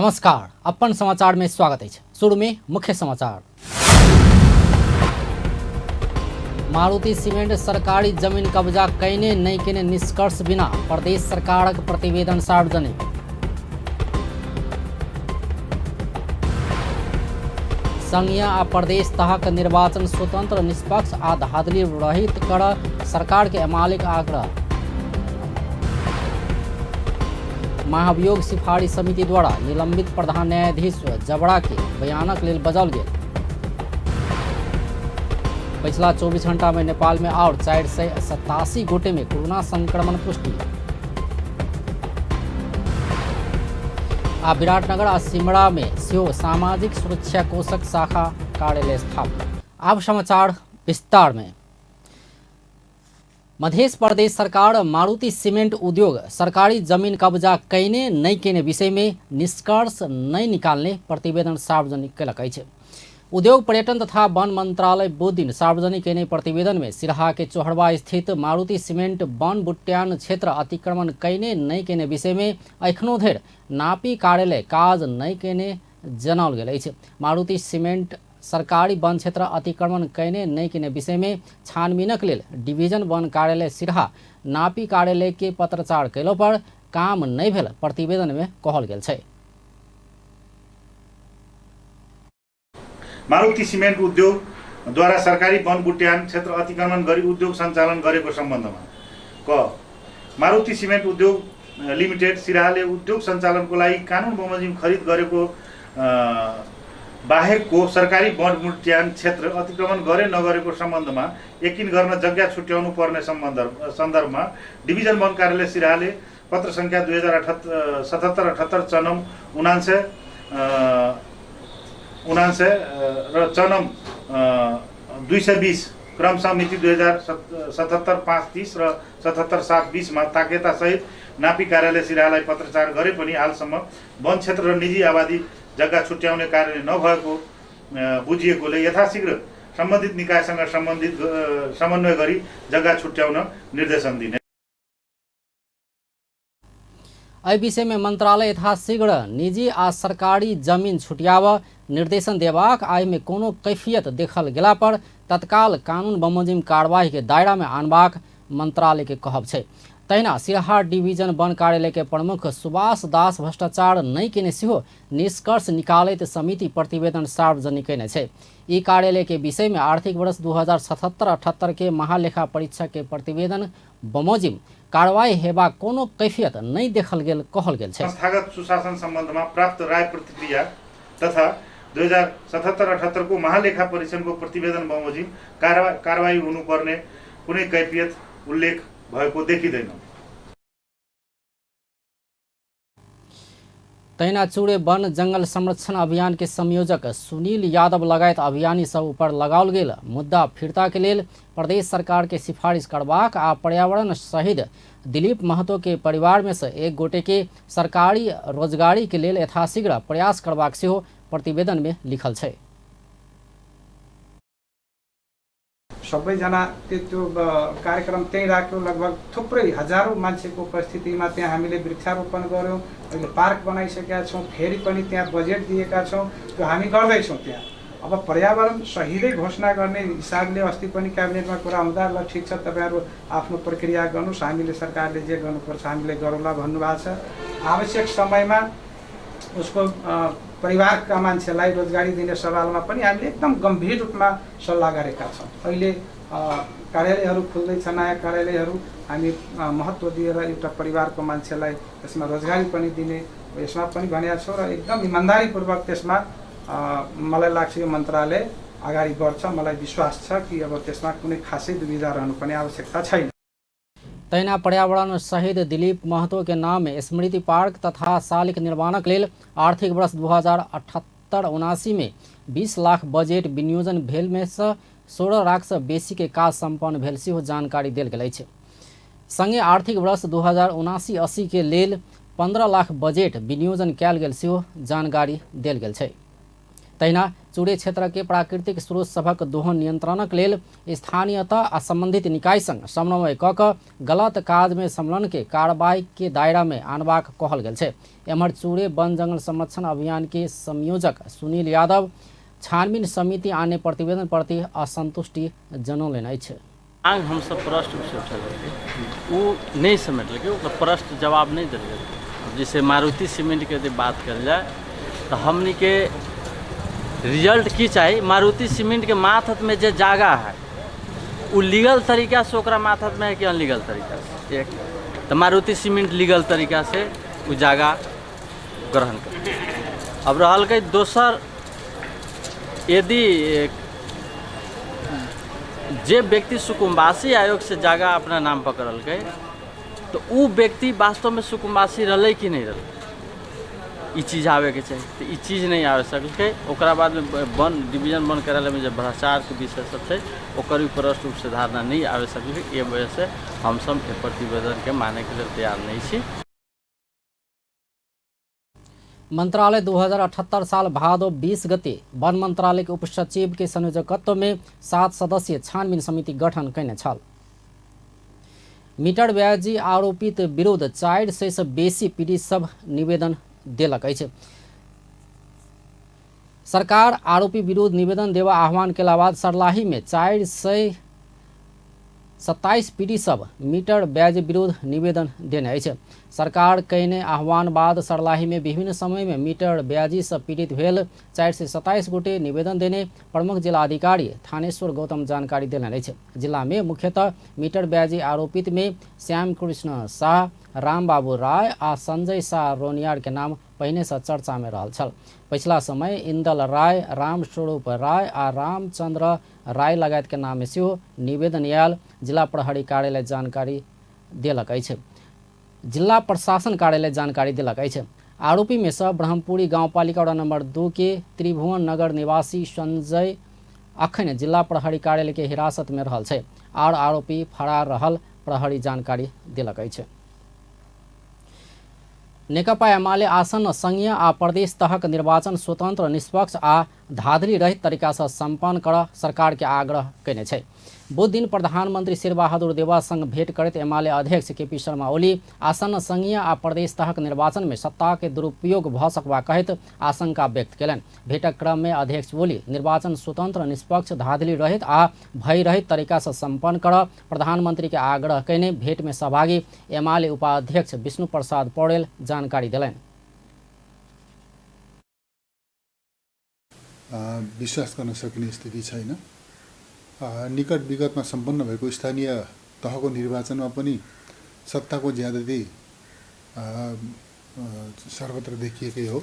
नमस्कार, अपन समाचार में स्वागत अछि। शुरू में मुख्य समाचार। मारुति सीमेंट सरकारी जमीन कब्जा कयने नहि केने निष्कर्ष बिना प्रदेश सरकारक प्रतिवेदन सार्वजनिक। संघीय आ प्रदेश तहक निर्वाचन स्वतंत्र, निष्पक्ष आ धांधली रहित कर सरकार के एमालेक आग्रह। महाभियोग सिफारिश समिति द्वारा निलंबित प्रधान न्यायाधीश जबरा के बयानक लेल बजाओल गेल। पिछला 24 घंटा में नेपाल में और 487 गोटे में कोरोना संक्रमण पुष्टि। आ विराटनगर आ सिमरा में सेहो सामाजिक सुरक्षा कोषक शाखा कार्यालय स्थापित। आब समाचार विस्तार में। मध्य प्रदेश सरकार मारुति सीमेंट उद्योग सरकारी जमीन कब्जा कयने नहि केने विषय में निष्कर्ष नहि निकालने प्रतिवेदन सार्वजनिक कयलक अछि। उद्योग पर्यटन तथा वन मंत्रालय बुध दिन सार्वजनिक कयने प्रतिवेदन में सिरहा के चोहरवा स्थित मारुति सीमेंट वन बुट्यान क्षेत्र अतिक्रमण कयने नहि केने विषय में एखनो धरि नापी कार्यालय काज नहि केने जनाओल गेल अछि। मारुति सीमेंट सरकारी वन क्षेत्र अतिक्रमण कयने नहि केने विषय में छानबीनक लेल डिवीजन वन कार्यालय सिरहा नापी कार्यालय के पत्रचार कयलो पर काम नहि भेल प्रतिवेदन में कहल गेल छै। मारुति सिमेन्ट उद्योग द्वारा सरकारी वन बुट्यान क्षेत्र अतिक्रमण गरी उद्योग सञ्चालन गरेको सम्बन्धमा क मारुति सिमेन्ट उद्योग लिमिटेड सिराहाले उद्योग सञ्चालनको लागि कानुन बमोजिम खरिद गरेको बाहेकको सरकारी वन बुट्यान क्षेत्र अतिक्रमण गरे नगरेको सम्बन्धमा यकिन गर्न जग्गा छुट्याउनु पर्ने सन्दर्भमा डिभिजन वन कार्यालय सिराहाले पत्र सङ्ख्या 2077 78 चनम 79 र चनम 220 क्रमशः मिति 2077 5 30 र 77 7 20 मा ताकेता सहित नापी कार्यालय सिराहालाई पत्रचार गरे पनि हालसम्म वन क्षेत्र र निजी आबादी जग्गा छुट्याउने कार्य नभएको बुझिएकोले यथाशीघ्र सम्बन्धित निकायसँग सम्बन्धित समन्वय गरी जग्गा छुट्याउन निर्देशन दिने। एहि विषय में मंत्रालय यथाशीघ्र निजी आ सरकारी जमीन छुटियाब निर्देशन देबाक आ एहिमे कोनो कैफियत देखल गेला पर तत्काल कानून बमोजिम कार्यवाही के दायरा में आनबाक मंत्रालय के कहब छै। तहिना सिरहा डिवीजन वन कार्यालय के प्रमुख सुभाष दास भ्रष्टाचार नहि केने सेहो निष्कर्ष निकालैत समिति प्रतिवेदन सार्वजनिक कयने छै। ई कार्यालय के विषय में आर्थिक वर्ष 2077-78 के महालेखा परीक्षक के प्रतिवेदन बमोजिम कार्रवाई हेबाक कोनो कैफियत नहि देखल गेल कहल गेल छै। संस्थागत सुशासन सम्बन्धमा प्राप्त राय प्रतिक्रिया तथा 2077-78 को महालेखा परीक्षणको प्रतिवेदन बमोजिम कारवाही हुनुपर्ने कुनै कैफियत उल्लेख भएको देखिँदैन। तहिना चूड़े वन जंगल संरक्षण अभियान के संयोजक सुनील यादव लगायत अभियानी सब ऊपर लगाओल गेल मुद्दा फिर्ता के लेल प्रदेश सरकार के सिफारिश करबाक आ पर्यावरण शहीद दिलीप महतो के परिवार में से एक गोटे के सरकारी रोजगारी के लेल यथाशीघ्र प्रयास करबाक सेहो प्रतिवेदन में लिखल छै। सबैजना त्यो कार्यक्रम त्यहीँ राख्यो। लगभग थुप्रै हजारौँ मान्छेको उपस्थितिमा त्यहाँ हामीले वृक्षारोपण गऱ्यौँ। अहिले पार्क बनाइसकेका छौँ, फेरि पनि त्यहाँ बजेट दिएका छौँ, त्यो हामी गर्दैछौँ त्यहाँ। अब पर्यावरण शहीदै घोषणा गर्ने हिसाबले अस्ति पनि क्याबिनेटमा कुरा हुँदा ल ठिक छ, तपाईँहरू आफ्नो प्रक्रिया गर्नुहोस्, हामीले सरकारले जे गर्नुपर्छ हामीले गरौँला भन्नुभएको छ। आवश्यक समयमा उसको परिवारका मान्छेलाई रोजगारी दिने सवालमा पनि हामीले एकदम गम्भीर रूपमा सल्लाह गरेका छौँ। अहिले कार्यालयहरू खुल्दैछ, नयाँ कार्यालयहरू हामी महत्त्व दिएर एउटा परिवारको मान्छेलाई त्यसमा रोजगारी पनि दिने यसमा पनि भनेका छौँ र एकदम इमान्दारीपूर्वक त्यसमा मलाई लाग्छ यो मन्त्रालय अगाडि बढ्छ। मलाई विश्वास छ कि अब त्यसमा कुनै खासै दुविधा रहनुपर्ने आवश्यकता छैन। तहिना पर्यावरण शहीद दिलीप महतो के नाम में स्मृति पार्क तथा शालिक निर्माणक लेल आर्थिक वर्ष 2078-79 में 20 लाख बजेट विनियोजन भेल में से 16 लाख से बेसी के काज सम्पन्न भेल सेहो जानकारी देल गेल अछि। संगे आर्थिक वर्ष 2079-80 के लेल 15 लाख बजेट विनियोजन कयल गेल सेहो जानकारी देल गेल छै। तहिना चुरे क्षेत्र के प्राकृतिक स्रोत सभक दोहन नियंत्रणक लेल स्थानीयता आ संबंधित निकाय संग समन्वय क क गलत काज में संलग्न के कार्रवाई के दायरा में आनबाक कहल गेल छै। एम्हर चुरे वन जंगल संरक्षण अभियान के संयोजक सुनील यादव छानबीन समिति आने प्रतिवेदन प्रति असंतुष्टि जनौलनि अछि। मांग हमसब प्रश्न से उठेलकै, ओ नहि समेटलकै, ओकर प्रश्न जवाब नहि देल गेल। जैसे मारुति सीमेंट के यदि बात कयल जाय तऽ हमनी के रिजल्ट की चाही। मारुति सीमेंट के माथत में जे जागा है वो लीगल तरीका से ओकरा माथत में है कि अनलीगल तरीका से। एक तऽ मारुति सीमेंट लीगल तरीका से वो जागा ग्रहण कर। अब रहलकै दोसर, यदि जे व्यक्ति सुकुम्बासी आयोग से जागा अपना नाम पकड़लकै तो उ व्यक्ति वास्तव में सुकुम्बासी रहलै कि नहीं रहलै, ई चीज आबैके चाही। तऽ ई चीज नहि आबि सकलकै। ओकरा बादमे वन डिवीजन वन कार्यालयमे जे भ्रष्टाचारके विषय सब छै ओकर भी स्पष्ट रूपसँ धारणा नहि आबि सकलै। एहि वजहसँ हमसब एहि प्रतिवेदनके मानैके लेल तैयार नहि छी। मंत्रालय 2078 साल भादो 20 गते वन मंत्रालय के उपसचिव के संयोजकत्व में 7 सदस्यीय छानबीन समिति गठन कयने छल। मीटर ब्याजी आरोपित विरुद्ध 400 से बेसी पीड़ित सब निवेदन देलक अछि। सरकार आरोपी विरुद्ध निवेदन देवा आह्वान केला बाद सरलाही में 427 पीड़ित सब मीटर ब्याज विरुद्ध निवेदन देने अछि। सरकार कयने आह्वान बाद सरलाही में विभिन्न समय में मीटर ब्याजी से पीड़ित भेल 427 गोटे निवेदन देने प्रमुख जिलाधिकारी थानेश्वर गौतम जानकारी देलनि अछि। जिला में मुख्यतः मीटर ब्याजी आरोपित में श्याम कृष्ण शाह, रामबाबू राय आ संजय शाह रोनियार के नाम पहिने से चर्चा में रहल छल। पछिला समय इंदल राय, रामस्वरूप राय आ रामचंद्र राय लगायत के नाम में सेहो निवेदन आयल जिला प्रहरी कार्यालय जानकारी देलक अछि। जिला प्रशासन कार्यालय जानकारी देलक अछि। आरोपी में से ब्रह्मपुरी गांवपालिका वडा नंबर 2 के त्रिभुवन नगर निवासी संजय अखन जिला प्रहरी कार्यालय के हिरासत में रहल छै आर आरोपी फरार रहल प्रहरी जानकारी देलक अछि। नेकपा एमाले आसन्न संघीय आ प्रदेश तहक निर्वाचन स्वतंत्र, निष्पक्ष आ धाधली रहित तरीका से सम्पन्न कर सरकार के आग्रह कयने छै। बुध दिन प्रधानमंत्री शेरबहादुर देउवा संग भेंट करैत एमाले अध्यक्ष केपी शर्मा ओली आसन्न संघीय आ प्रदेश तहक निर्वाचन में सत्ता के दुरुपयोग भ सकबा कहैत आशंका व्यक्त कयलनि। भेंटक क्रम में अध्यक्ष ओली निर्वाचन स्वतंत्र, निष्पक्ष, धाधली रहित आ भय रहित तरीका से सम्पन्न कर प्रधानमंत्री के आग्रह कयने भेंट में सहभागी एमाले उपाध्यक्ष विष्णु प्रसाद पौडेल जानकारी देलनि। विश्वास गर्न सकिने स्थिति छैन। निकट विगतमा सम्पन्न भएको स्थानीय तहको निर्वाचनमा पनि सत्ताको ज्यादती सर्वत्र देखिएकै हो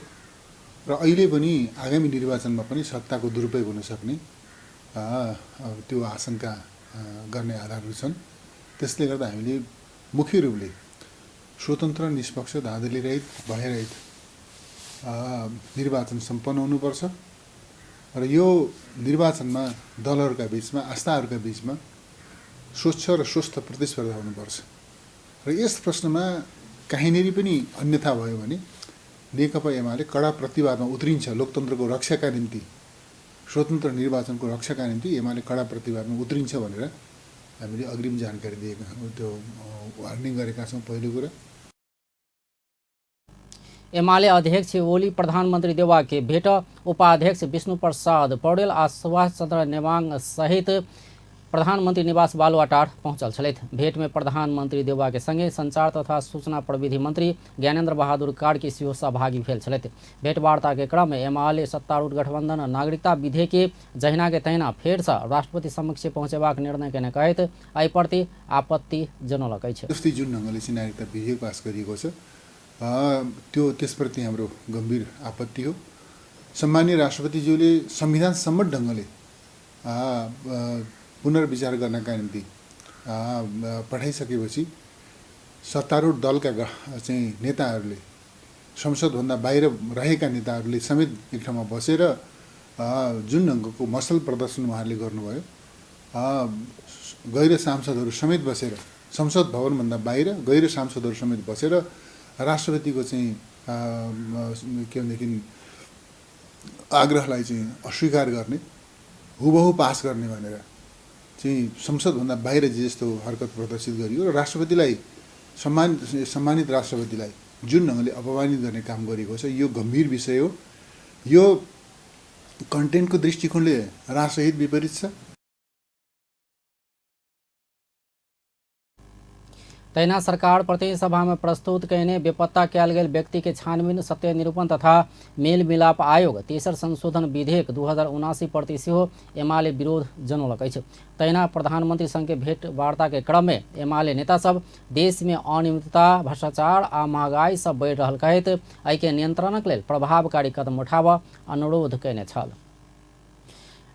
र अहिले पनि आगामी निर्वाचनमा पनि सत्ताको दुरुपयोग हुन सक्ने त्यो आशंका गर्ने आधारहरू छन्। त्यसले गर्दा हामीले मुख्य रूपले स्वतन्त्र, निष्पक्ष, धाँधली रहित, भयरहित निर्वाचन सम्पन्न हुनुपर्छ र यो निर्वाचनमा दलहरूका बिचमा, आस्थाहरूका बिचमा स्वच्छ र स्वस्थ प्रतिस्पर्धा हुनुपर्छ र यस प्रश्नमा कहीँनेरि पनि अन्यथा भयो भने नेकपा एमाले कडा प्रतिवादमा उत्रिन्छ। लोकतन्त्रको रक्षाका निम्ति, स्वतन्त्र निर्वाचनको रक्षाका निम्ति एमाले कडा प्रतिवादमा उत्रिन्छ भनेर हामीले अग्रिम जानकारी दिएका, त्यो वार्निङ गरेका छौँ। पहिलो कुरा, एमाले अध्यक्ष ओली प्रधानमंत्री देउवा के भेट उपाध्यक्ष विष्णु प्रसाद पौडेल आ सुभाष चंद्र नेवांग सहित प्रधानमंत्री निवास बालुवाटार पहुंचल छलथि। भेंट में प्रधानमंत्री देउवा के संगे संचार तथा सूचना प्रविधि मंत्री ज्ञानेन्द्र बहादुर कार्की सेहो सहभागी भेल छलथि। भेंटवार्ता के क्रम में एमाले सत्तारूढ़ गठबंधन नागरिकता विधेयक के जहिना के तहिना फेर से राष्ट्रपति समक्ष पहुंचेबाक निर्णय केने कहैत एहि प्रति आपत्ति जनौलक अछि। अस्ति जुन ढङ्गले चाहिँ नागरिकता विधेयक पास गरिएको छ त्यो त्यसप्रति हाम्रो गम्भीर आपत्ति हो। सम्माननीय राष्ट्रपतिज्यूले संविधान सम्मत ढङ्गले पुनर्विचार गर्नका निम्ति पठाइसकेपछि सत्तारूढ दलका चाहिँ नेताहरूले, संसदभन्दा बाहिर रहेका नेताहरूले समेत एक ठाउँमा बसेर जुन ढङ्गको मसल प्रदर्शन उहाँहरूले गर्नुभयो, गैर सांसदहरू समेत बसेर, संसद भवनभन्दा बाहिर गैर सांसदहरू समेत बसेर राष्ट्रपतिको चाहिँ के भनेदेखि आग्रहलाई चाहिँ अस्वीकार गर्ने, हुबहु पास गर्ने भनेर चाहिँ संसदभन्दा बाहिर जे जस्तो हरकत प्रदर्शित गरियो र राष्ट्रपतिलाई सम्मानित राष्ट्रपतिलाई जुन ढङ्गले अपमानित गर्ने काम गरेको छ, यो गम्भीर विषय हो। यो कन्टेन्टको दृष्टिकोणले राष्ट्रहित विपरीत छ। तहिना सरकार प्रतिनिधि सभा में प्रस्तुत कयने बेपत्ता कयल गेल व्यक्ति के छानबीन, सत्य निरूपण तथा मेल मिलाप आयोग तेसर संशोधन विधेयक 2079 प्रति सेहो एमाले विरोध जनौलक अछि। तहिना प्रधानमंत्री संग के भेंट वार्ता के क्रम में एमाले नेता सब देश में अनियमितता, भ्रष्टाचार आ महंगाई सब बढ़ि रहल कहैत एहि के नियंत्रणक लेल प्रभावकारी कदम उठाबऽ अनुरोध कयने छल।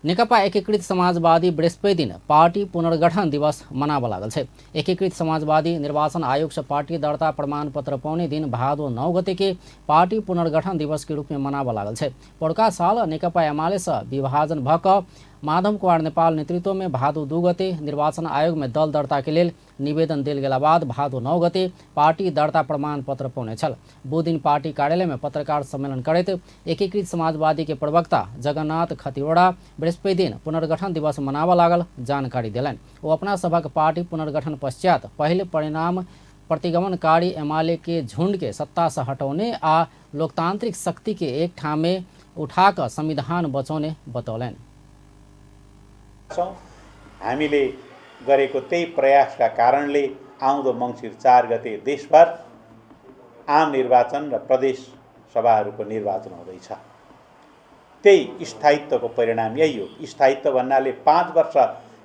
नेकपा एकीकृत समाजवादी बृहस्पति दिन पार्टी पुनर्गठन दिवस मनाबऽ लागल छै। एकीकृत समाजवादी निर्वाचन आयोग से पार्टी दर्ता प्रमाण पत्र पौने दिन भादो 9 गते के पार्टी पुनर्गठन दिवस के रूप में मनाबऽ लागल छै। पौरका साल नेकपा एमाले से विभाजन भऽ कऽ माधव कुमार नेपाल नेतृत्व में भादो 2 गते निर्वाचन आयोग में दल दर्ता के लेल निवेदन देल गेला बाद भादो 9 गते पार्टी दर्ता प्रमाण पत्र पौने छल। बुध दिन पार्टी कार्यालय में पत्रकार सम्मेलन करैत एकीकृत समाजवादी के प्रवक्ता जगन्नाथ खतिवड़ा बृहस्पति दिन पुनर्गठन दिवस मनाबऽ लागल जानकारी देलनि। ओ अपना सभक पार्टी पुनर्गठन पश्चात पहिल परिणाम प्रतिगमनकारी एमाले के झुंड के सत्ता से हटौने आ लोकतांत्रिक शक्ति के एक ठाम में उठा कऽ संविधान बचौने बतौलनि। हामीले गरेको त्यही प्रयासका कारणले आउँदो मङ्सिर 4 गते देशभर आम निर्वाचन र प्रदेश सभाहरूको निर्वाचन हुँदैछ। त्यही स्थायित्वको परिणाम यही हो। स्थायित्व भन्नाले 5 वर्ष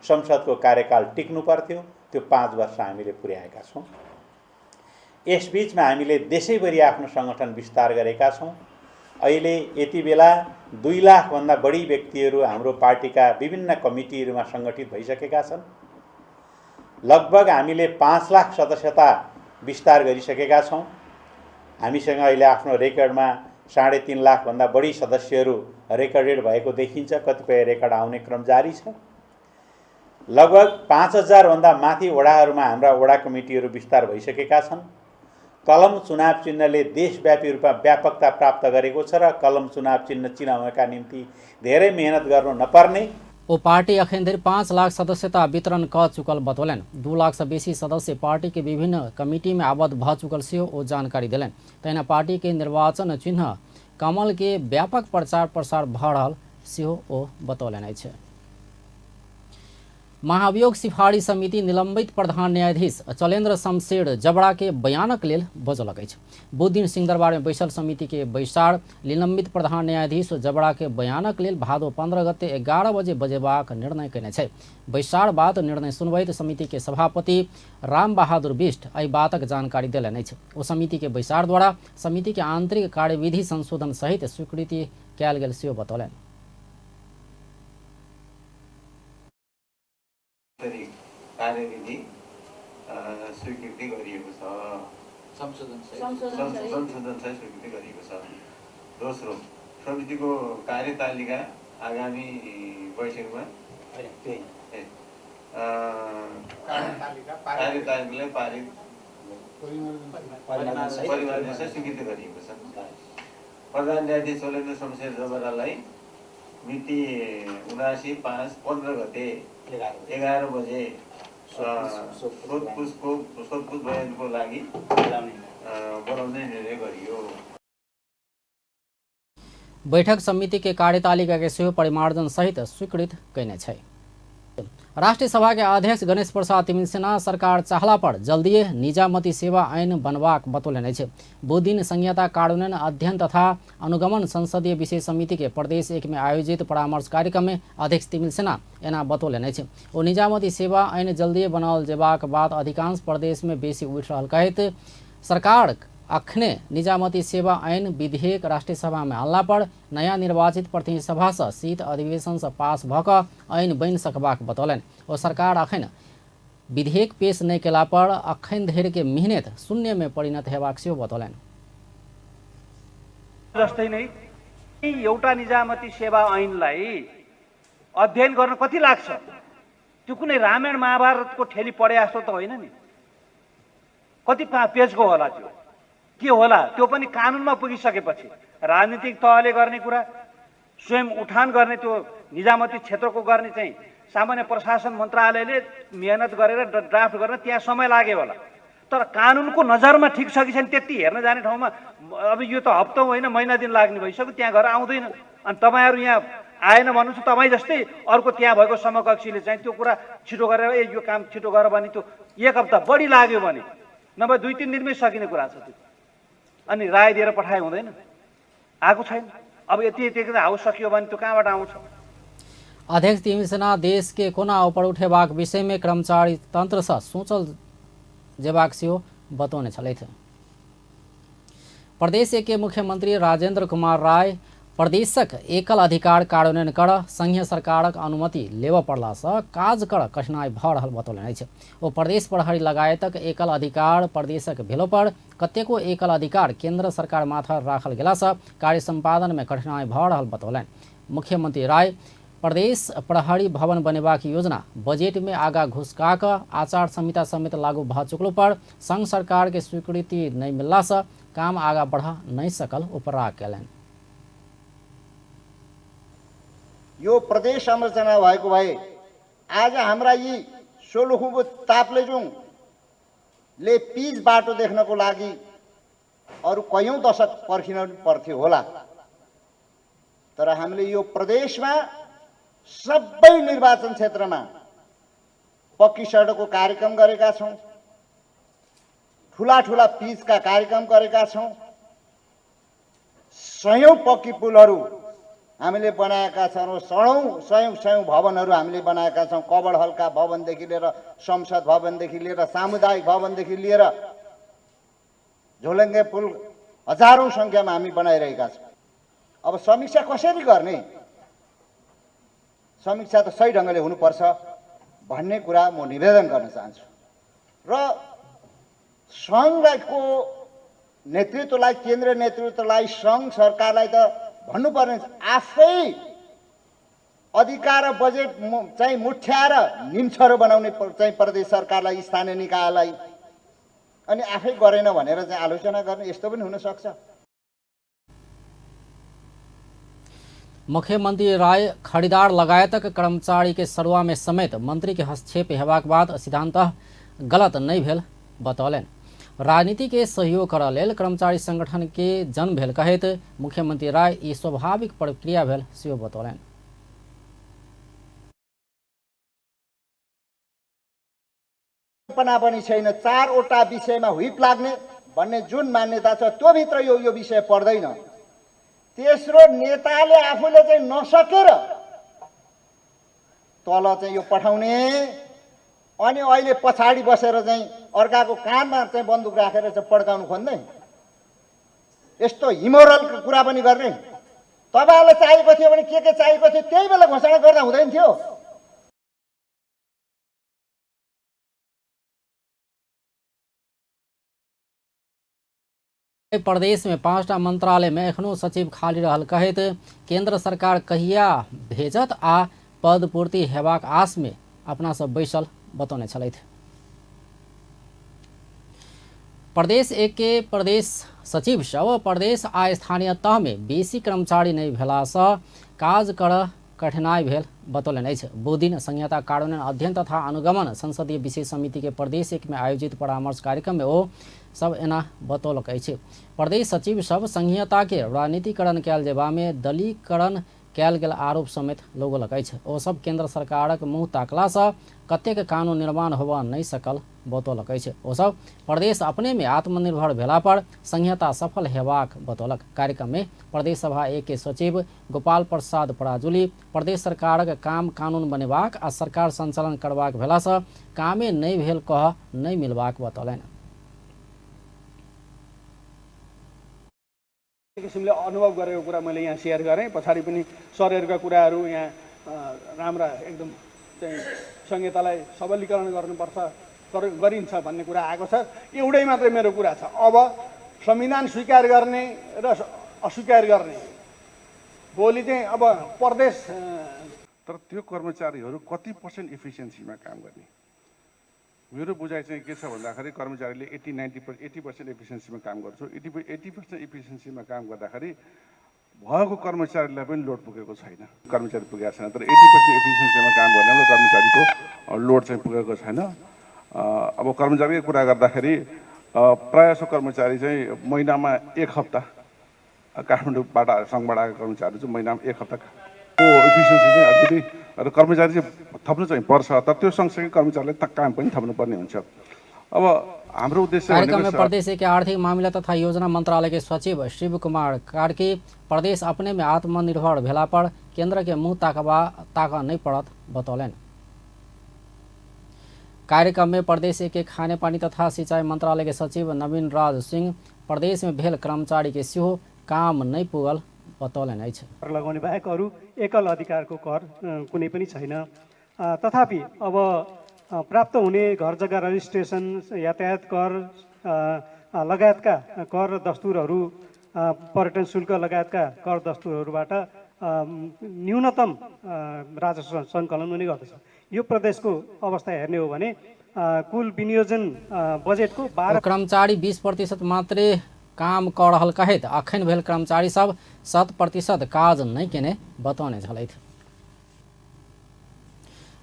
संसदको कार्यकाल टिक्नु पर्थ्यो, त्यो 5 वर्ष हामीले पुर्याएका छौँ। यसबीचमा हामीले देशैभरि आफ्नो सङ्गठन विस्तार गरेका छौँ। अहिले यति बेला 2 लाखभन्दा बढी व्यक्तिहरू हाम्रो पार्टीका विभिन्न कमिटीहरूमा सङ्गठित भइसकेका छन्। लगभग हामीले 5 लाख सदस्यता विस्तार गरिसकेका छौँ। हामीसँग अहिले आफ्नो रेकर्डमा 3.5 लाखभन्दा बढी सदस्यहरू रेकर्डेड भएको देखिन्छ। कतिपय रेकर्ड आउने क्रम जारी छ। लगभग 5000भन्दा माथि वडाहरूमा हाम्रा वडा कमिटीहरू विस्तार भइसकेका छन्। कलम चुनाव चिन्हले देशव्यापी रूपमा व्यापकता प्राप्त गरेको छ र कलम चुनाव चिन्ह चिनाउनका निम्ति धेरै मेहनत गर्नु नपर्ने। ओ पार्टी अखन धरि 5 लाख सदस्यता वितरण क चुकल बतौलनि। 2 लाख से बेसी सदस्य पार्टी के विभिन्न कमिटी में आबद्ध भ चुकल सेहो ओ जानकारी देलनि। तहिना पार्टी के निर्वाचन चिन्ह कमल के व्यापक प्रचार प्रसार भ रहल सेहो ओ बतौलनि अछि। महाभियोग सिफारिश समिति निलंबित प्रधान न्यायाधीश चलेन्द्र शमशेर जबड़ा के बयानक लेल बजौलक अछि। बुध दिन सिंहदरबार में बैसल समिति के बैसार निलंबित प्रधान न्यायाधीश जबड़ा के बयानक लेल भादो 15 गते 11 बजे बजेबाक निर्णय कयने छै। बैसार बाद निर्णय सुनबैत समिति के सभापति राम बहादुर बिष्ट एहि बातक जानकारी देलनि अछि। ओ समिति के बैसार द्वारा समिति के आंतरिक कार्यविधि संशोधन सहित स्वीकृति कयल गेल सेहो बतौलनि। कार्यविधि स्वीकृति गरिएको छ, संशोधन सहित स्वीकृति गरिएको छ। दोस्रो, समितिको कार्यतालिका आगामी बैठकमा कार्यतालिकालाई पारित परिमार्जन सहित स्वीकृति गरिएको छ। प्रधान न्यायाधीश चलेन्द्र शमशेर जबरालाई मिति 79/5/15 गते 11 बजे सोधपुछ बयानको लागि बोलाउने निर्णय गरियो। बैठक समिति के कार्यतालिका के सेहो परिमार्जन सहित स्वीकृत कयने छै। राष्ट्रिय सभा के अध्यक्ष गणेश प्रसाद तिमिल्सिना सरकार चाहला पर जल्दिए निजामती सेवा ऐन बनबाक बतौलनि अछि। बुध दिन संहिता कार्यान्वयन अध्ययन तथा अनुगमन संसदीय विशेष समिति के प्रदेश 1 में आयोजित परामर्श कार्यक्रम में अध्यक्ष तिमिल्सिना एना बतौलनि अछि। ओ निजामती सेवा ऐन जल्दिए बनाओल जेबाक बाद अधिकांश प्रदेश में बेसी उठि रहल कहैत सरकार अखने निजामती सेवा ऐन विधेयक राष्ट्रिय सभा में अनला पर नया निर्वाचित प्रतिनिधि सभा से शीत अधिवेशन से पास भऽ कऽ ऐन बनि सकबाक बतौलनि। ओ सरकार अखन विधेयक पेश नहि केला पर अखन धरि के मेहनत शून्य में परिणत हेबाक सेहो बतौलनि। जस्तै नै एउटा निजामती सेवा ऐनलाई अध्ययन गर्न कति लाग्छ, त्यो कुनै रामायण महाभारतको ठेली पढे जस्तो त होइन नि। कति पेजको होला त्यो, के होला, त्यो पनि कानुनमा पुगिसकेपछि राजनीतिक तहले गर्ने कुरा, स्वयं उठान गर्ने त्यो निजामती क्षेत्रको गर्ने चाहिँ सामान्य प्रशासन मन्त्रालयले मेहनत गरेर ड्राफ्ट गर्न त्यहाँ समय लाग्यो होला, तर कानुनको नजरमा ठिक छ कि छैन त्यति हेर्न जाने ठाउँमा अब यो त हप्तौँ होइन महिना दिन लाग्ने भइसक्यो, त्यहाँ गएर आउँदैन। अनि तपाईँहरू यहाँ आएन भन्नुहोस्, तपाईँ जस्तै अर्को त्यहाँ भएको समकक्षीले चाहिँ त्यो कुरा छिटो गरेर ए यो काम छिटो गर भने त्यो एक हप्ता बढी लाग्यो भने नभए 2-3 दिनमै सकिने कुरा छ त्यो। अनि राय दिएर पठाए हुँदैन, आएको छैन। अब यति यति हाउस सकियो भने त्यो कहाँबाट आउँछ? अध्यक्ष तिमिल्सिना देश के कोना ऊपर उठेबाक विषय में कर्मचारी तंत्र से सोचल जेबाक सेहो बतौने छलथि। प्रदेश के मुख्यमंत्री राजेंद्र कुमार राय प्रदेशक एकल अधिकार कार्यान्वयन कर संघीय सरकारक अनुमति लेबऽ पड़लासँ काज कर कठिनाई भऽ रहल बतौलनि अछि। ओ प्रदेश प्रहरी लगायतक एकल अधिकार प्रदेशक भेलोपर कतेको एकल अधिकार केंद्र सरकार माथर राखल गेलासँ कार्य सम्पादन में कठिनाई भऽ रहल बतौलनि। मुख्यमंत्री राय प्रदेश प्रहरी भवन बनेबाक योजना बजट में आगा घुसका कऽ आचार संहिता समेत लागू भऽ चुकलो पर संघ सरकार के स्वीकृति नहि मिललासँ काम आगा बढ़ा नहि सकल उपराग कयलनि। यो प्रदेश संरचना भएको भए आज हाम्रा यी सोलुखुम्बु ताप्लेजुङले पिच बाटो देख्नको लागि अरू कैयौँ दशक पर्खिनु पर्थ्यो होला, तर हामीले यो प्रदेशमा सबै निर्वाचन क्षेत्रमा पक्की सडकको कार्यक्रम गरेका छौँ, ठुला ठुला पिचका कार्यक्रम गरेका छौँ, सयौँ पक्की पुलहरू हामीले बनाएका छौँ, सयौँ सयौँ भवनहरू हामीले बनाएका छौँ। कबड हलका भवनदेखि लिएर संसद भवनदेखि लिएर सामुदायिक भवनदेखि लिएर झोलङ्गे पुल हजारौँ सङ्ख्यामा हामी बनाइरहेका छौँ। अब समीक्षा कसरी गर्ने? समीक्षा त सही ढङ्गले हुनुपर्छ भन्ने कुरा म निवेदन गर्न चाहन्छु र सङ्घको नेतृत्वलाई, केन्द्रीय नेतृत्वलाई, सङ्घ सरकारलाई त भन्नुपर्ने, आफै अधिकार र बजेट चाहिँ मुठ्याएर निम्छरो बनाउने चाहिँ प्रदेश सरकारलाई, स्थानीय निकायलाई, अनि आफै गरेन भनेर चाहिँ आलोचना गर्ने, यस्तो पनि हुनसक्छ। मुख्यमंत्री राय खरीदार लगायतक कर्मचारी के सरुआ में समेत मंत्री के हस्तक्षेप हेबाक बाद सिद्धांतः गलत नहीं भेल बतौलनि। राजनीति के सहयोग करऽ लेल कर्मचारी संगठन के जन्म भेल कहैत मुख्यमंत्री राय ई स्वाभाविक प्रक्रिया भेल सेहो बतौलनि। कल्पना पनि छैन, चारवटा विषयमा हुइप लाग्ने भन्ने जुन मान्यता छ त्यो भित्र यो विषय पर्दैन। तेस्रो, नेताले आफूले चाहिँ नसकेर तल चाहिँ यो पठाउने, अनि अहिले पछाडि बसेर चाहिँ अर्काको कानमा चाहिँ बन्दुक राखेर चाहिँ पड्काउनु खोज्ने, यस्तो इमोरल कुरा पनि गर्ने। तपाईँहरूलाई चाहिएको थियो भने के चाहिएको थियो त्यही बेला घोषणा गर्दा हुँदैन थियो। प्रदेश में 5टा मंत्रालय में एखनो सचिव खाली रहल कहैत केंद्र सरकार कहिया भेजत आ पद पूर्ति हेबाक आस में अपना सब बैसल बतौने छलथि। प्रदेश एक के प्रदेश सचिव सब प्रदेश आ स्थानीय तह में बेसी कर्मचारी नहीं भेलासँ काज कर कठिनाई भेल बतौलनि अछि। बुधदिन संहिता कार्यान्वयन अध्ययन तथा अनुगमन संसदीय विशेष समिति के प्रदेश एक में आयोजित परामर्श कार्यक्रम में ओ सब एना बतौलक अछि। प्रदेश सचिव सब संहिता के राजनीतिकरण कयल जेबा में दलीकरण कयल गेल आरोप समेत लगौलक अछि। ओ सब केंद्र सरकारक मुँह ताकलासँ कतेक कानून निर्माण होबऽ नहि सकल बतौलक अछि। ओ सब प्रदेश अपने में आत्मनिर्भर भेला पर संहिता सफल हेबाक बतौलक। कार्यक्रम में प्रदेश सभा एक के सचिव गोपाल प्रसाद पराजुली प्रदेश सरकारक काम कानून बनेबाक आ सरकार संचालन करबाक भेलासँ कामे नहि भेल कह नहि मिलबाक बतौलनि। किसिमले अनुभव गरेको कुरा मैले यहाँ सेयर गरेँ। पछाडि पनि सरहरूका कुराहरू यहाँ राम्रा एकदम चाहिँ संहितालाई सबलीकरण गर्नुपर्छ, गरिन्छ भन्ने कुरा आएको छ। एउटै मात्रै मेरो कुरा छ, अब संविधान स्वीकार गर्ने र अस्वीकार गर्ने भोलि चाहिँ अब प्रदेश। तर त्यो कर्मचारीहरू कति पर्सेन्ट इफिसियन्सीमा काम गर्ने, मेरो बुझाइ चाहिँ के छ भन्दाखेरि कर्मचारीले 80-90% 80% एफिसियन्सीमा काम गर्छ। 80% एफिसियन्सीमा काम गर्दाखेरि भएको कर्मचारीलाई पनि लोड पुगेको छैन, कर्मचारी पुगेको छैन। तर 80% एफिसिएन्सीमा काम गर्ने कर्मचारीको लोड चाहिँ पुगेको छैन। अब कर्मचारीको कुरा गर्दाखेरि प्रायः जसो कर्मचारी चाहिँ महिनामा एक हप्ता काठमाडौँबाट सङ्घबाट आएको कर्मचारी चाहिँ महिनामा एक हप्ताको एफिसिएन्सी चाहिँ अलिकति, र कर्मचारी चाहिँ थप्नु चाहिँ पर्छ, तर त्यो सँगसँगै कर्मचारीलाई काम पनि थप्नुपर्ने हुन्छ। अब हाम्रो उद्देश्य कार्यक्रम में प्रदेश के आर्थिक मामिला तथा योजना मंत्रालय के सचिव शिव कुमार कार्की प्रदेश अपने में आत्मनिर्भर भेला पर केंद्र के मुंह ताक नहीं पड़त बतौलन। कार्यक्रम में प्रदेश के खाने पानी तथा सिंचाई मंत्रालय के सचिव नवीन राज सिंह प्रदेश में भेल कर्मचारी के सेहो काम नहीं पुगल बतौलन अछि। कर लगाउने बाहेक अरू एकल अधिकारको कर कुनै पनि छैन। तथापि अब प्राप्त हुने घर जग्गा रजिस्ट्रेसन, यातायात कर लगायतका कर दस्तुरहरू, पर्यटन शुल्क लगायतका कर दस्तुरहरूबाट न्यूनतम राजस्व सङ्कलन हुने गर्दछ। यो प्रदेशको अवस्था हेर्ने हो भने कुल विनियोजन बजेटको 12 कर्मचारी 20% मात्रै काम कर रहल कहैत अखन भेल कर्मचारी सब 100% काज नहीं केने बतौने छलथि।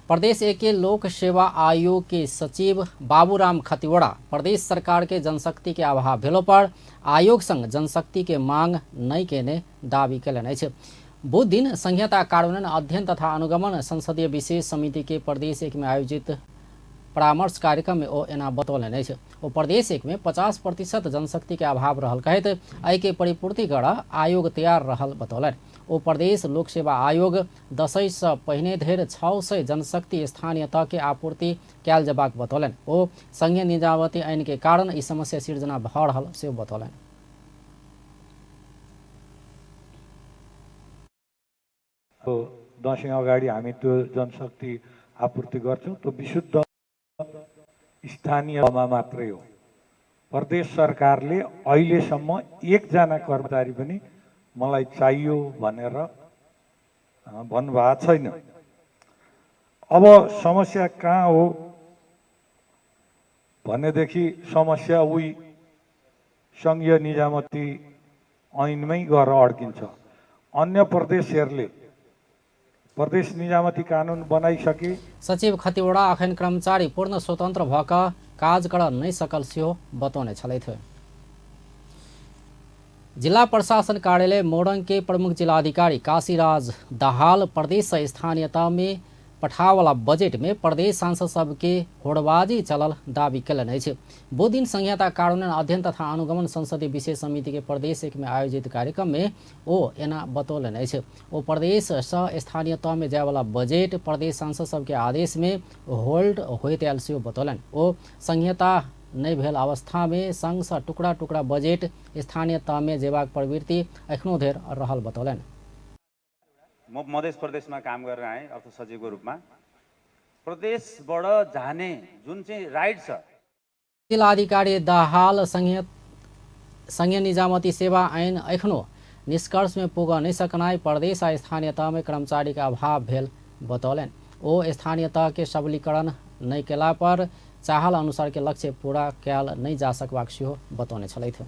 प्रदेश एक के लोक सेवा आयोग के सचिव बाबूराम खतिवड़ा प्रदेश सरकार के जनशक्ति के अभाव भेलो पर आयोग संग जनशक्ति के मांग नहीं केने दावी केलनि अछि। बुध दिन संहिता कार्यान्वयन अध्ययन तथा अनुगमन संसदीय विशेष समिति के प्रदेश एक में आयोजित परामर्श कार्यक्रम में ओ एना बतौलनि अछि। ओ प्रदेश एक में 50% जनशक्ति के अभाव रहल कहैत एहि के परिपूर्ति कर आयोग तैयार रहल बतौलनि। ओ प्रदेश लोक सेवा आयोग दसैँ से पहिने धरि 600 जनशक्ति स्थानीय तह के आपूर्ति कयल जेबाक बतौलनि। ओ संघीय निजामती ऐन के कारण ई समस्या सिर्जना भऽ रहल सेहो बतौलनि। दसैँ अगाडि हामी त्यो जनशक्ति आपूर्ति गर्छौँ, त्यो विशुद्ध स्थानीयमा मात्रै हो। प्रदेश सरकारले अहिलेसम्म एकजना कर्मचारी पनि मलाई चाहियो भनेर भन्नुभएको छैन। अब समस्या कहाँ हो भनेदेखि समस्या उही सङ्घीय निजामती ऐनमै गएर अड्किन्छ। अन्य प्रदेशहरूले प्रदेश निजामती कानुन बनाइसके। सचिव खतिवड़ा अखन कर्मचारी पूर्ण स्वतंत्र भऽ कऽ काज कर नहि सकल सेहो बतौने छलथि। जिला प्रशासन कार्यालय मोरंग के प्रमुख जिलाधिकारी काशीराज दाहाल प्रदेश स्थानीयता में पठावला बजट में प्रदेश सांसद सबके होड़बाजी चलल दावी केलनि अछि। बुध दिन संहिता कार्यान्वयन अध्ययन तथा अनुगमन संसदीय विशेष समिति के प्रदेश एक में आयोजित कार्यक्रम में ओ एना बतौलनि अछि। ओ प्रदेश सँ स्थानीय तह में जायवाला बजट प्रदेश सांसद सबके आदेश में होल्ड होइत आयल सेहो बतौलनि। ओ संहिता नहि भेल अवस्था में संघ सँ टुकड़ा टुकड़ा बजट स्थानीय तह में जेबाक प्रवृत्ति एखनो धरि रहल बतौलनि। म मध्य प्रदेशमा काम गरेर आएँ अर्थ सचिवको रूपमा। प्रदेशबाट जाने जुन चाहिँ राइट छ। जिलाधिकारी दाहाल संघीय निजामती सेवा ऐन एखनो निष्कर्ष में पुग नहि सकनाइ प्रदेश आ स्थानीय तह में कर्मचारी के अभाव भेल बतौलनि। ओ स्थानीय तह के सबलीकरण नहि केला पर चाहल अनुसार के लक्ष्य पूरा कयल नहि जा सकबाक सेहो बतौने छलथि।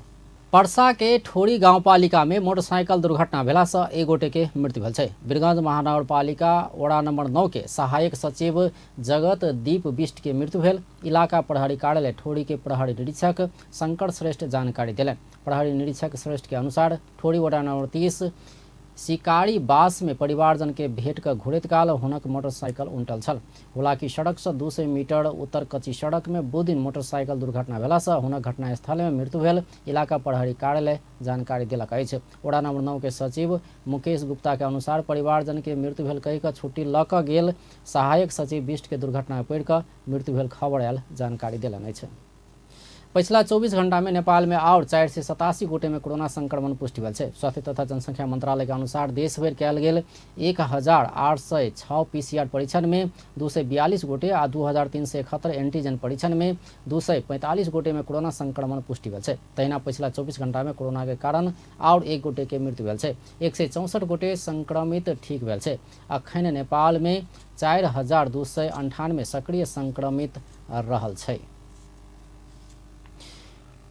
परसा के ठोरी गाउँपालिका में मोटरसाइकिल दुर्घटना भेला से एक गोटे के मृत्यु भेल छै। वीरगंज महानगरपालिका वडा नंबर 9 के सहायक सचिव जगत दीप बिष्ट के मृत्यु भेल। इलाका प्रहरी कार्यालय ठोरी के प्रहरी निरीक्षक शंकर श्रेष्ठ जानकारी देलनि। प्रहरी निरीक्षक श्रेष्ठ के अनुसार ठोरी वडा नंबर 30 शिकारी बास में परिवारजन के भेंट कर घुरैत काल हुनक मोटरसाइकिल उल्टल छल। हुलाकी सड़क से 200 मीटर उत्तर कच्ची सड़क में बुध दिन मोटरसाइकिल दुर्घटना भेला से हुनक घटनास्थल में मृत्यु भेल। इलाका प्रहरी कार्यालय जानकारी देलक अछि। वडा नंबर 9 के सचिव मुकेश गुप्ता के अनुसार परिवारजन के मृत्यु भेल कहि कऽ छुट्टी लऽ कऽ गेल सहायक सचिव बिष्ट के दुर्घटना में पड़ि कऽ मृत्यु भेल खबर आयल जानकारी देलनि अछि। पछिला 24 घंटा में नेपाल में और 487 गोटे में कोरोना संक्रमण पुष्टि भेल छै। स्वास्थ्य तथा जनसंख्या मंत्रालय के अनुसार देशभरि कयल गेल 1806 पीसीआर परीक्षण में 242 गोटे आ 2371 एंटीजन परीक्षण में 245 गोटे में कोरोना संक्रमण पुष्टि भेल छै। तहिना पछिला 24 घंटा में कोरोना के कारण और 1 गोटे के मृत्यु भेल छै। 164 गोटे संक्रमित ठीक भेल छै। अखन नेपाल में 4298 सक्रिय संक्रमित रहल छै।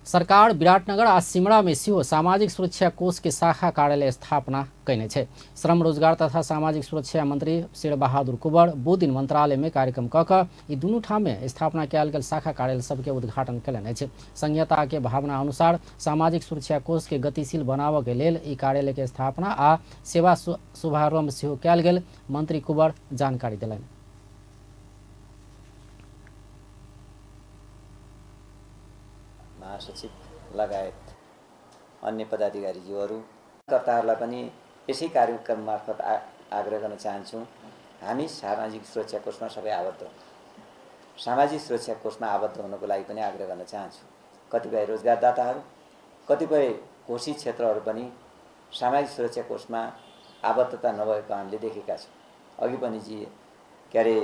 सरकार विराटनगर आ सिमरा में सेहो सामाजिक सुरक्षा कोष के शाखा कार्यालय स्थापना कयने छै। श्रम रोजगार तथा सामाजिक सुरक्षा मंत्री शेरबहादुर कुंवर बुधदिन मंत्रालय में कार्यक्रम क कऽ ई दुनू ठाम में स्थापना कयल गेल शाखा कार्यालय सबके उद्घाटन कयलनि अछि। संघीयता के भावना अनुसार सामाजिक सुरक्षा कोष के गतिशील बनाबऽ के लेल ई कार्यालय के स्थापना आ सेवा शुभारंभ सेहो कयल गेल मंत्री कुंवर जानकारी देलनि। महासचिव लगायत अन्य पदाधिकारीज्यूहरू कर्ताहरूलाई पनि यसै कार्यक्रम मार्फत आग्रह गर्न चाहन्छु। हामी सामाजिक सुरक्षा कोषमा सबै आबद्ध हौँ। सामाजिक सुरक्षा कोषमा आबद्ध हुनको लागि पनि आग्रह गर्न चाहन्छु। कतिपय रोजगारदाताहरू, कतिपय घोषित क्षेत्रहरू पनि सामाजिक सुरक्षा कोषमा आबद्धता नभएको हामीले देखेका छौँ। अघि पनि जी के अरे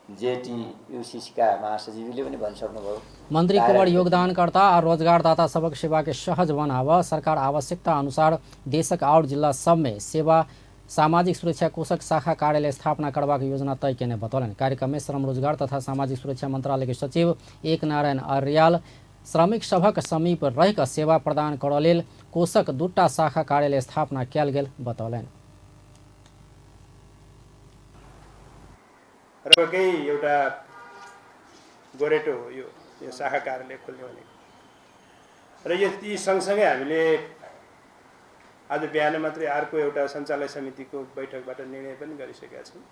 जेटियुसिसीका महासचिवले पनि भनिसक्नुभयो। मंत्री कुंवर योगदानकर्ता आ रोजगारदाता सबक सेवा के सहज बनाव सरकार आवश्यकता अनुसार देशक और जिला सब में सेवा सामाजिक सुरक्षा कोषक शाखा कार्यालय स्थापना करबाक योजना तय केने बतौलनि। कार्यक्रम में श्रम रोजगार तथा सामाजिक सुरक्षा मंत्रालय के सचिव एक नारायण अर्याल श्रमिक सभक समीप रहि कऽ सेवा प्रदान करऽ लेल कोषक दूटा शाखा कार्यालय स्थापना कयल गेल बतौलनि। र एउटा गोरेटो हो यो शाखा कार्यालय खोल्ने भनेको। र यो ती सँगसँगै हामीले आज बिहान मात्रै अर्को एउटा सञ्चालय समितिको बैठकबाट निर्णय पनि गरिसकेका छौँ।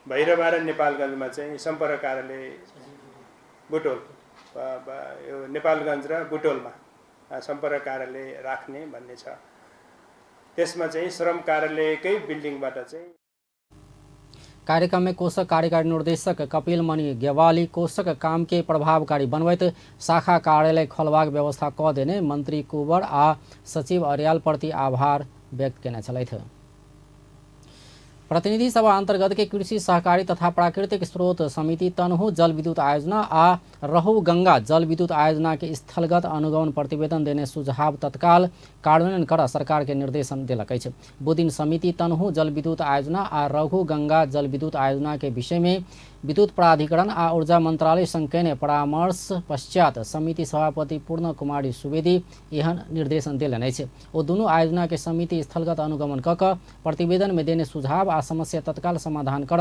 भैरवा र नेपालगञ्जमा चाहिँ सम्पर्क कार्यालय बुटोल, यो नेपालगञ्ज र बुटोलमा सम्पर्क कार्यालय राख्ने भन्ने छ। त्यसमा चाहिँ श्रम कार्यालयकै बिल्डिङबाट चाहिँ कार्यक्रम में कोषक कार्यकारी निर्देशक कपिल मणि गेवाली कोषक काम के प्रभावकारी बनबैत शाखा कार्यालय खोलबाक व्यवस्था क देने मंत्री कुंवर आ सचिव अर्याल प्रति आभार व्यक्त केने छलथि। प्रतिनिधि सभा अंतर्गत के कृषि सहकारी तथा प्राकृतिक स्रोत समिति तनहु जल विद्युत आयोजना आ रहु गंगा जल विद्युत आयोजना के स्थलगत अनुगमन प्रतिवेदन देने सुझाव तत्काल कार्यान्वयन कर सरकार के निर्देशन देलक अछि। बुधदिन समिति तनहु जल विद्युत आयोजना आ रघु गंगा जल विद्युत आयोजना के विषय में विद्युत प्राधिकरण आ ऊर्जा मंत्रालय संग केने परामर्श पश्चात समिति सभापति पूर्ण कुमारी सुवेदी एहन निर्देशन देलनि अछि। ओ दुनू आयोजना के समिति स्थलगत अनुगमन क कऽ प्रतिवेदन में देने सुझाव आ समस्या तत्काल समाधान कर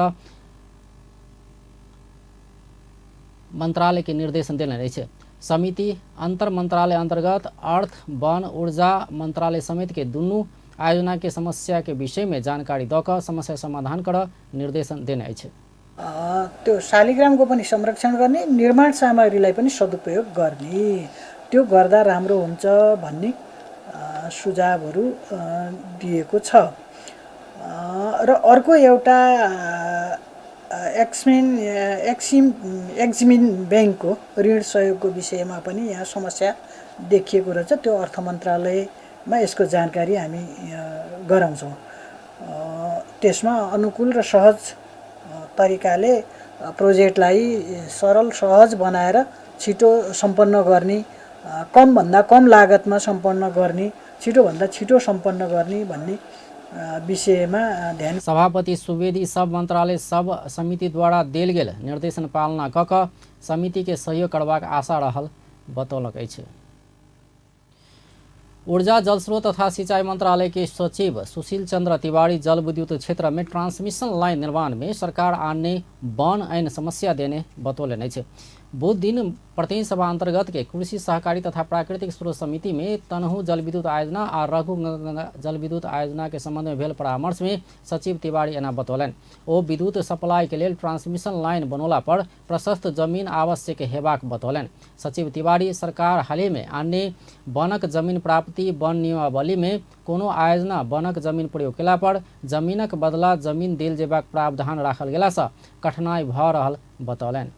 मंत्रालय के निर्देशन देलनि अछि। समिति अंतर मंत्रालय अंतर्गत अर्थ, वन, ऊर्जा मंत्रालय समेत के दुनू आयोजना के समस्या के विषय में जानकारी दऽ कऽ समस्या समाधान कर निर्देशन देने अछि। त्यो शालिग्रामको पनि संरक्षण गर्ने, निर्माण सामग्रीलाई पनि सदुपयोग गर्ने, त्यो गर्दा राम्रो हुन्छ भन्ने सुझावहरू दिएको छ। र अर्को एउटा एक्सिम ब्याङ्कको ऋण सहयोगको विषयमा पनि यहाँ समस्या देखिएको रहेछ। त्यो अर्थ मन्त्रालयमा यसको जानकारी हामी गराउँछौँ। त्यसमा अनुकूल र सहज तरिकाले प्रोजेक्टलाई सरल सहज बनाएर छिटो सम्पन्न गर्ने, कमभन्दा कम लागतमा सम्पन्न गर्ने, छिटोभन्दा छिटो सम्पन्न गर्ने भन्ने विषयमा ध्यान। सभापति सुवेदी सब मंत्रालय सब समिति द्वारा देल गेल निर्देशन पालना क कऽ समिति के सहयोग करबाक आशा रहल बतौलक अछि। ऊर्जा जलस्रोत तथा सिंचाई मंत्रालय के सचिव सुशील चंद्र तिवारी जल विद्युत क्षेत्र में ट्रांसमिशन लाइन निर्माण में सरकार आने वन ऐन समस्या देने बतौलनि अछि। बुध दिन प्रतिनिधि सभा अंतर्गत के कृषि सहकारी तथा प्राकृतिक स्रोत समिति में तनहु जल विद्युत आयोजना आ रघु गंगा जल विद्युत आयोजना के संबंध में भेल परामर्श में सचिव तिवारी एना बतौलनि। ओ विद्युत सप्लाई के लेल ट्रांसमिशन लाइन बनौला पर प्रशस्त जमीन आवश्यक हेबाक बतौलनि। सचिव तिवारी सरकार हाल में अन्य वनक जमीन प्राप्ति वन नियमावली में कोनो आयोजना वनक जमीन प्रयोग केला पर जमीनक बदला जमीन देल जेबाक प्रावधान राखल गेला सँ कठिनाई भऽ रहल बतौलनि।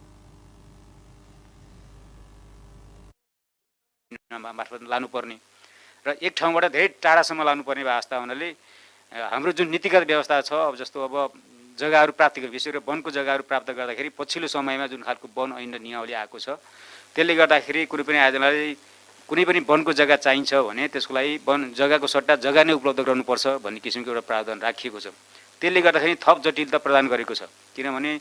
मार्फत लानुपर्ने र एक ठाउँबाट धेरै टाढासम्म लानुपर्ने अवस्था हुनाले हाम्रो जुन नीतिगत व्यवस्था छ, अब जस्तो अब जग्गाहरू प्राप्त गर्ने, विशेष गरेर वनको जग्गाहरू प्राप्त गर्दाखेरि पछिल्लो समयमा जुन खालको वन ऐन र नियमावली आएको छ त्यसले गर्दाखेरि कुनै पनि आयोजनालाई कुनै पनि वनको जग्गा चाहिन्छ भने त्यसको लागि वन जग्गाको सट्टा जग्गा नै उपलब्ध गराउनुपर्छ भन्ने किसिमको एउटा प्रावधान राखिएको छ। त्यसले गर्दाखेरि थप जटिलता प्रदान गरेको छ, किनभने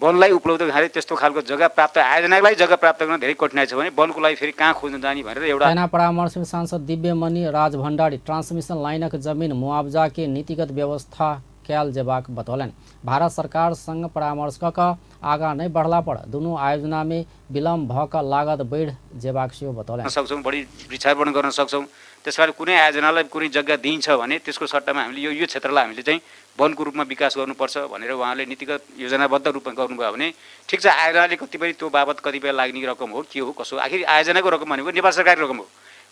वनलाई उपलब्ध हुँदाखेरि त्यस्तो खालको जग्गा प्राप्त आयोजनाको लागि जग्गा प्राप्त गर्न धेरै कठिनाइ छ भने वनको लागि फेरि कहाँ खोज्न जाने भनेर एउटा तहिना परामर्शमे सांसद दिव्यमणि राजभण्डारी ट्रांसमिशन लाइनक जमीन मुआवजा के नीतिगत व्यवस्था कयल जेबाक बतौलनि। भारत सरकार संग परामर्श क कऽ आगाँ नहि बढ़ला पर दुनू आयोजना मे विलम्ब भऽ कऽ लागत बढ़ि जेबाक सेहो बतौलनि। सक्छौँ, बढी वृक्षारोपण गर्न सक्छौँ। त्यस कारण कुनै आयोजनालाई कुनै जग्गा दिइन्छ भने त्यसको सट्टामा हामीले यो यो क्षेत्रलाई हामीले चाहिँ वनको रूपमा विकास गर्नुपर्छ भनेर उहाँले नीतिगत योजनाबद्ध रूपमा गर्नुभयो भने ठिक छ। आयोजनाले कतिपय त्यो बाबत कतिपय लाग्ने रकम हो के हो कसो, आखिर आयोजनाको रकम भनेको नेपाल सरकारको रकम हो,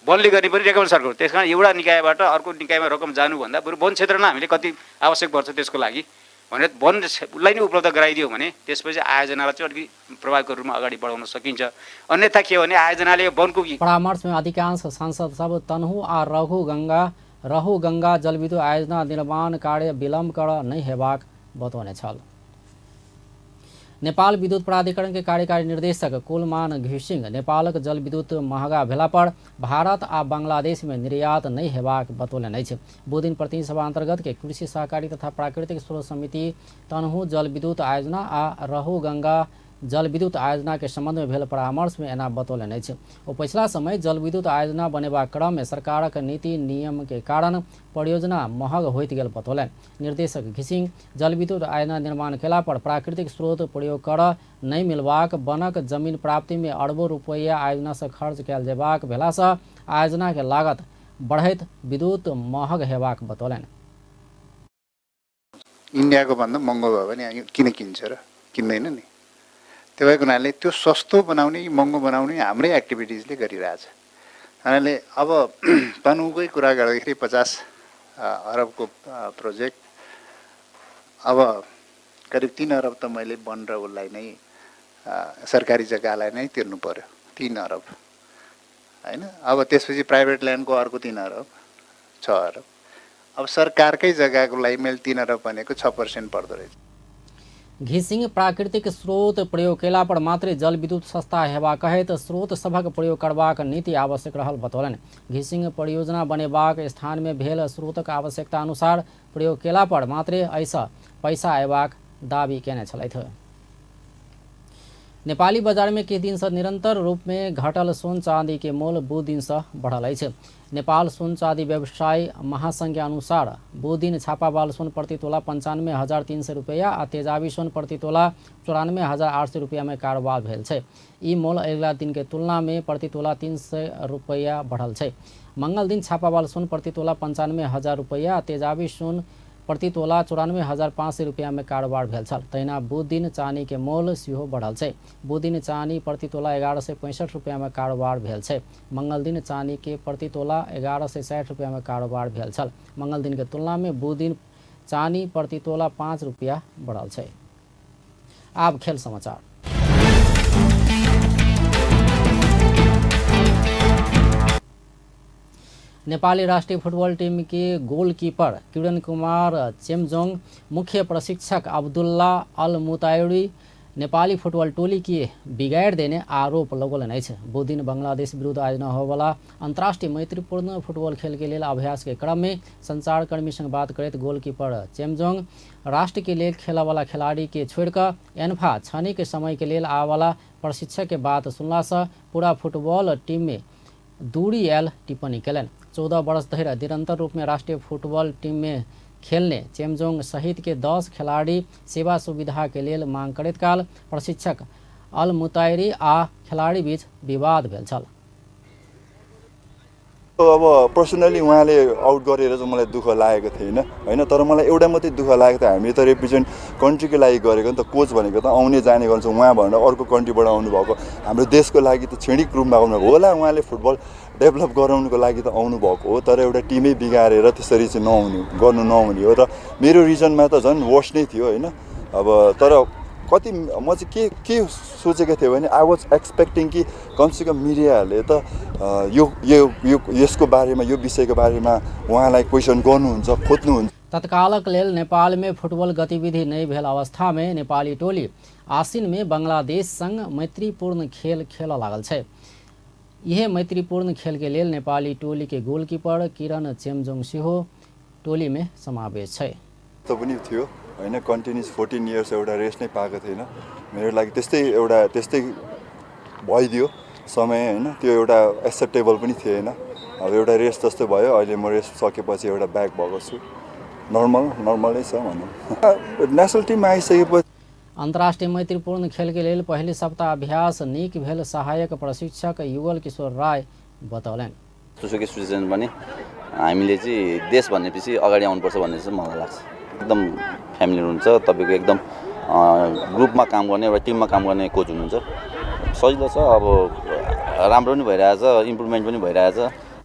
वनले गर्ने पनि रेकमेन्ड सरकार हो। त्यस कारण एउटा निकायबाट अर्को निकायमा रकम जानुभन्दा बरु वन क्षेत्रमा हामीले कति आवश्यक पर्छ त्यसको लागि भनेर वनलाई नै उपलब्ध गराइदियो भने त्यसपछि आयोजनालाई चाहिँ अलिकति प्रभावको रूपमा अगाडि बढाउन सकिन्छ। अन्यथा के हो भने आयोजनाले वनको परामर्शमे अधिकांश सांसद सब तनहु आ रहु गंगा जलविद्युत आयोजना निर्माण कार्य विलम्ब कर नहि हेबाक बतौने छल। नेपाल विद्युत प्राधिकरण के कार्यकारी निर्देशक कुलमान घिसिङ नेपालक जलविद्युत महगा भेला पर भारत आ बांग्लादेश में निर्यात नहि हेबाक बतौलनि अछि। बुधदिन प्रतिनिधि सभा अंतर्गत के कृषि सहकारी तथा प्राकृतिक स्रोत समिति तनहु जलविद्युत आयोजना आ रहु गंगा जलविद्युत आयोजना के संबंध में भेल परामर्श में एना बतौलनि अछि। ओ पछिला समय जलविद्युत आयोजना बनेबाक क्रम में सरकारक नीति नियम के कारण परियोजना महग होइत गेल बतौलनि। निर्देशक घिसिङ जलविद्युत आयोजना निर्माण केला पर प्राकृतिक स्रोत प्रयोग कर नहि मिलबाक, वनक जमीन प्राप्ति में अरबों रुपैया आयोजना से खर्च कयल जेबाक भेला से आयोजना के लागत बढ़ैत विद्युत महग हेबाक बतौलनि। इन्डियाको भन्दा महँगो भयो भने किन किन्छ र, किन्दैन नि। त्यो भएको हुनाले त्यो सस्तो बनाउने महँगो बनाउने हाम्रै एक्टिभिटिजले गरिरहेछ। हुनाले अब तनहुकै कुरा गर्दाखेरि 50 अरबको प्रोजेक्ट, अब करिब 3 अरब त मैले वन र उसलाई नै सरकारी जग्गालाई नै तिर्नु पर्यो, 3 अरब होइन। अब त्यसपछि प्राइभेट ल्यान्डको अर्को 3 अरब, 6 अरब। अब सरकारकै जग्गाको लागि मैले 3 अरब भनेको 6% पर्दो रहेछ। घिसिङ प्राकृतिक स्रोत प्रयोग केला पर मात्रै जलविद्युत सस्ता हेबा कहैत स्रोत सभक प्रयोग करबाक नीति आवश्यक रहल बतौलनि। घिसिङ परियोजना बनेबाक स्थान में भेल स्रोतक आवश्यकता अनुसार प्रयोग केला पर मात्रै एहिसँ पैसा अयबाक दावी केने छलथि। नेपाली बजार में किछु दिन से निरंतर रूप में घटल सोन चांदी के मोल बुध दिन से बढ़ल अछि। नेपाल सोन चांदी व्यवसायी महासंघ के अनुसार बुध दिन छापावाल सोन प्रति तोला 95,300 रुपैया आ तेजाबी सोन प्रति तोला 94,800 रुपैया में कारोबार भेल छै। ई मोल अगिला दिन के तुलना में प्रति तोला 300 रुपैया बढ़ल छै। मंगल दिन छापावाल सोन प्रति तोला 95,000 रुपैया आ तेजाबी सोन प्रति तोला 94,500 रुपैया में कारोबार भेल छल। तहिना बुध दिन चानी के मोल सेहो बढ़ल छै। बुध दिन चानी प्रति तोला 1165 रुपैया में कारोबार भेल छै। मंगल दिन चानी के प्रति तोला 1160 रुपैया में कारोबार भेल छल। मंगल दिन के तुलना में बुध दिन चानी प्रति तोला 5 रुपैया बढ़ल छै। आब खेल समाचार। नेपाली राष्ट्रिय फुटबॉल टीम के गोलकीपर किरण कुमार चेमजोङ, मुख्य प्रशिक्षक अब्दुल्ला अल मुतायरी नेपाली फुटबॉल टोली के बिगाड़ देने आरोप लगौलनि अछि। बुध दिन बांग्लादेश विरुद्ध आयोजना होबला अंतर्राष्ट्रीय मैत्रीपूर्ण फुटबॉल खेल के लेल अभ्यास के क्रम में संचारकर्मी संग बात करैत गोलकीपर चेमजोङ राष्ट्र के लेल खेलवाला खिलाड़ी के छोड़िकऽ एन्फा क्षणिक समय के लेल आवाला प्रशिक्षक के बात सुनला से पूरा फुटबॉल टीम में दूरी आयल टिप्पणी केलनि। 14 वर्ष धरि निरंतर रूप में राष्ट्रीय फुटबॉल टीम में खेलने चेमजोङ सहित के 10 खिलाड़ी सेवा सुविधा के लेल मांग करैत काल प्रशिक्षक अल मुतायरी आ खिलाड़ी बीच विवाद भेल छल। अब पर्सनली उहाँले आउट गरेर चाहिँ मलाई दुःख लागेको थिएन होइन, तर मलाई एउटा मात्रै दुःख लागेको थियो, हामीले त रिप्रेजेन्ट कन्ट्रीको लागि गरेको नि त, कोच भनेको त आउने जाने गर्छ, उहाँ भनेर अर्को कन्ट्रीबाट आउनुभएको, हाम्रो देशको लागि त क्षणिक रूपमा आउनुभएको होला, उहाँले फुटबल डेभलप गराउनुको लागि त आउनुभएको हो, तर एउटा टिमै बिगारेर त्यसरी चाहिँ नहुने गर्नु नहुने हो। र मेरो रिजनमा त झन् वर्स नै थियो होइन। अब तर कति म चाहिँ के सोचेको थिएँ भने I was expecting कि कमसेकम मिडियाहरूले त यो यो यो यसको बारेमा, यो विषयको बारेमा उहाँलाई क्वेसन गर्नुहुन्छ, खोज्नुहुन्छ। तत्कालक लेल नेपाल में फुटबॉल गतिविधि नहीं भेल अवस्था में नेपाली टोली आसिन में बांग्लादेश संग मैत्रीपूर्ण खेल खेल लागल छै। यह मैत्रीपूर्ण खेल के लेल नेपाली टोली के गोलकीपर किरण चेमजोङ सेहो टोली में समावेश छै। त पनि थियो होइन, कन्टिन्युस 14 इयर्स एउटा रेस्ट नै पाएको थिएन। मेरो लागि त्यस्तै एउटा त्यस्तै भइदियो समय होइन, त्यो एउटा एक्सेप्टेबल पनि थिएन। अब एउटा रेस्ट जस्तो भयो, अहिले म रेस्ट सकेपछि एउटा ब्याक भएको छु, नर्मलै छ भनौँ। नेसनल टिममा आइसकेपछि अंतर्राष्ट्रीय मैत्रीपूर्ण खेल के लेल पहले सप्ताह अभ्यास नीक भेल सहायक प्रशिक्षक युगल किशोर राय बतौलनि। जोसुकै सिचुएसन पनि हामीले चाहिँ देश भनेपछि अगाडि आउनुपर्छ भन्ने चाहिँ मलाई लाग्छ। एकदम फ्यामिली हुनुहुन्छ तपाईँको, एकदम ग्रुपमा काम गर्ने एउटा टिममा काम गर्ने कोच हुनुहुन्छ, सजिलो छ, अब राम्रो पनि भइरहेछ, इम्प्रुभमेन्ट पनि भइरहेछ।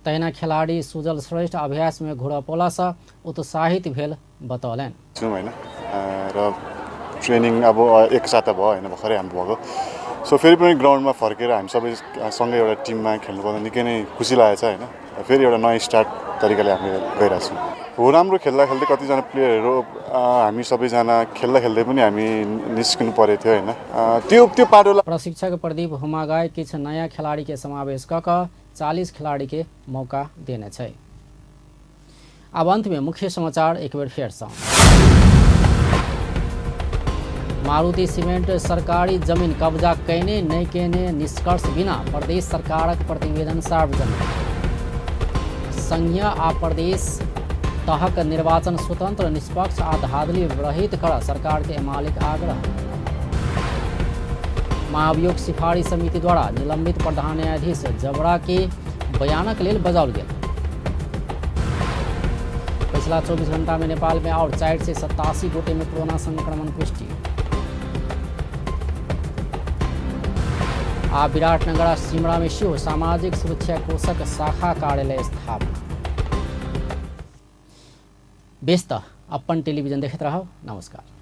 तहिना खेलाडी सुजल श्रेष्ठ अभ्यास में घोड़ापोला से उत्साहित भेल बतौलनि। होइन र ट्रेनिङ अब एक साता भयो होइन, भर्खरै हाम्रो भएको, सो फेरि पनि ग्राउन्डमा फर्केर हामी सबै सँगै एउटा टिममा खेल्नु पाउँदा निकै नै खुसी लागेको छ होइन। फेरि एउटा नयाँ स्टार्ट तरिकाले हामी गइरहेको छौँ। हो, राम्रो खेल्दा खेल्दै कतिजना प्लेयरहरू हामी सबैजना खेल्दा खेल्दै पनि हामी निस्किनु परेको थियो होइन, त्यो त्यो पाटोलाई। प्रशिक्षक प्रदीप हुमागाई किछु नयाँ खेलाड़ी के समावेश क कऽ 40 खिलाड़ी के मौका देने छै। अब अंत में मुख्य समाचार एक बेर फेर सँ। मारुति सीमेंट सरकारी जमीन कब्जा कैने नहि कैने निष्कर्ष बिना प्रदेश सरकारक प्रतिवेदन सार्वजनिक। संघीय आ प्रदेश तहक निर्वाचन स्वतंत्र निष्पक्ष आ धांधली रहित कर सरकार के एमालेक आग्रह। महाभियोग सिफारिश समिति द्वारा निलंबित प्रधान न्यायाधीश जबरा के बयानक लेल बजाओल गेल। पिछला 24 घंटा में नेपाल में और 487 गोटे में कोरोना संक्रमण पुष्टि। आ विराटनगर आ सिमरा में सेहो सामाजिक सुरक्षा कोषक शाखा कार्यालय स्थापना। बेस त अपन टेलीविजन देखैत रहब। नमस्कार।